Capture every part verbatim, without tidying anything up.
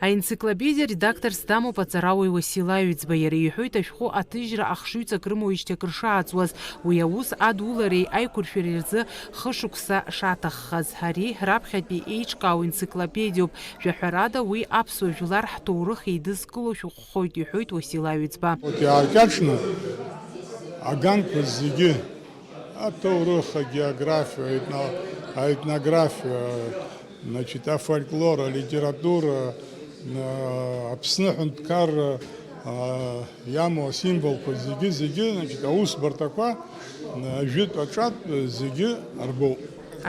Аенциклопедиа редакторс дамоуп аҵарауаҩ Уасил Аҩӡба. Иара иҳәоит, ашәҟәы аҭыжьра ахшыҩҵак рымоуижьҭеи акыр шааӡуаз. Уи аус адулареи аиқәыршәареи рзы хышықәса шаҭаххаз. Ари раԥхьатәи еиҿкаау енциклопедиоуп. Жәаҳәарада, уи аԥсуа жәлар ҳҭоурых еидызкыло шәҟәхоит, иҳәоит Уасил Аҩӡба. Урҭ иааркьаҿны аганқәа зегьы, аҭоурых, агеографиа, аетно-, аетнографиа, значит, афольклор, алитература, а, Аԥсны аҳәынҭқарра, а, иамоу асимволқәа зегьы, зегьы, значит, аусбарҭақәа, а, ажәытә аҿатә зегьы арбоуп.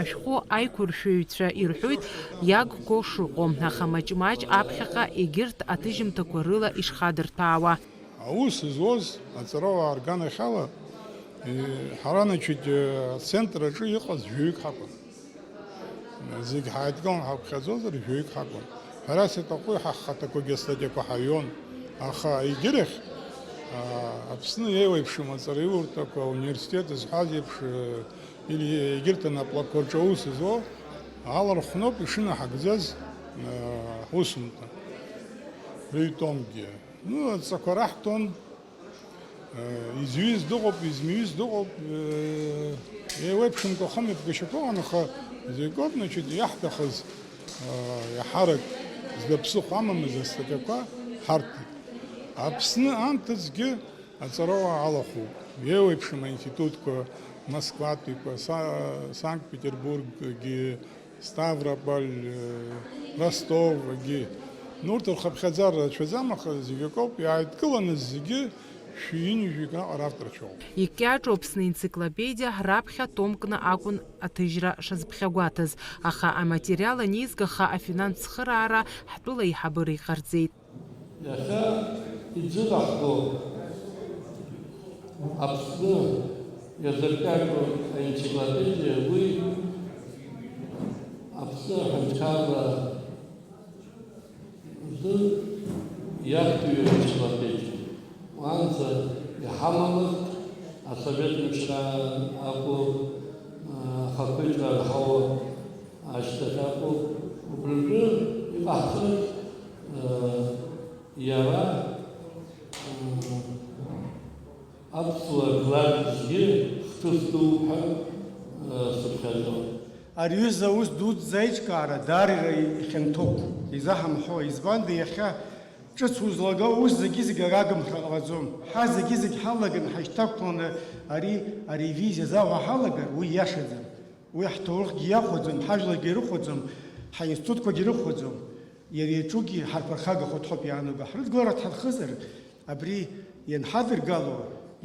Ашәҟәы аиқәыршәаҩцәа ирҳәоит иагқәоу шыҟоу, аха маҷ-маҷ аԥхьаҟа егьырҭ аҭыжьымҭақәа рыла ишхадырҭәаауа. Аус зуаз аҵарауаа рганахьала, э, ҳара, значит, э, ацентр аҿы иҟаз жәаҩык ҳакәын. Зегь ҳааидкыланы ҳаԥхьаӡозар, жәаҩык ҳакәын. Ҳәарас иаҭаху ҳа ҳхаҭақәагьы астатиақәа ҳаҩон. Аха егьырахь, а, Аԥсны еиуеиԥшым аҵараиурҭақәа, ауниверситет зҳәаз еиԥш, э, или егьырҭ анаплакқәа рҿы аус зуа алархәноуп ишынаҳагӡаз, э, ҳусумҭа. Рыҩтомгьы. Ну, адҵақәа раҳҭон, э, изҩыз дыҟоуп, измҩыз дыҟоуп, э, еиуеиԥшымкәа хымҩаԥгашьақәа ыҟан, аха зегь акоуп, значит, иаҳҭахыз, э, иаҳарак зда ԥсыхәа амамыз астатиақәа ҳарҭеит. Аԥсны анҭыҵгьы аҵарауаа алахәуп. Еиуеиԥшым аинститутқәа, Москватәиқәа, Са-, Санкт-Петербурггьы, Ставрополь, э, Ростов, егьи. Урҭ рхыԥхьаӡара рацәаӡам, аха зегь акоуп, иааидкыланы зегьы шәи-ҩынҩажәик раҟара авторцәоуп. Икьаҿу Аԥсны енциклопедиа раԥхьа томкны акәын аҭыжьра шазԥхьагәаҭаз, аха аматериал анеизгаха афинанс цхыраара ҳтәыла еиҳабыра иҟарҵеит. Иахьа иӡыраҳго Аԥсны иазыркьаҿу аенциклопедиа уи Аԥсны аҳәынҭқарра рзы иахьтәиу аенциклопедиа. Уаанӡа иҳамамызт, асовет мчра акәу, ахақәиҭра анҳауа ашьҭахь акәу, убрантәы иҟаҳҵаз, э, иара, э, аԥсуа жәлар зегьы хҭыс дууп ҳәа, э, сыԥхьаӡон. Ари аҩыза аус дуӡӡа аиҿкаара даара ихьанҭоуп, изаҳамҳәо, избанда иахьа ҿыц узлаго аус зегьы-зегь арагымхра ҟалаӡом. Ҳа зегьы-зегь ҳалаган ҳаишьҭақәланы ари аревизиа азы аҳәа ҳалагар, уи иашаӡам. Уи ҳҭоурыхгьы иахәаӡом, ҳажәлагьы ирыхәаӡом, ҳаинститутқәагьы ирыхәаӡом. Иара иаҿугьы ҳарԥырхагахоит ҳәоуп иаанаго. Ҳрыдгылара дҳархызар, абри ианҳадыргало,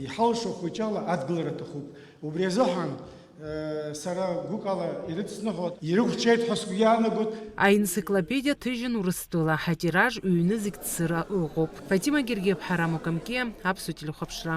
иҳалшо хәыҷала адгылара аҭахуп. Убри азыҳәан, э, сара гәыкала ирыдсныҳәоит, ирықәҿиеит ҳәа сгәы иаанагоит. Аенциклопедиа ҭыжьын Урыстәыла, атираж ҩ-нызқь цыра ыҟоуп. Фатима Гергиаԥҳа, Рамо Камкиа, Аԥсуа телехәаԥшра.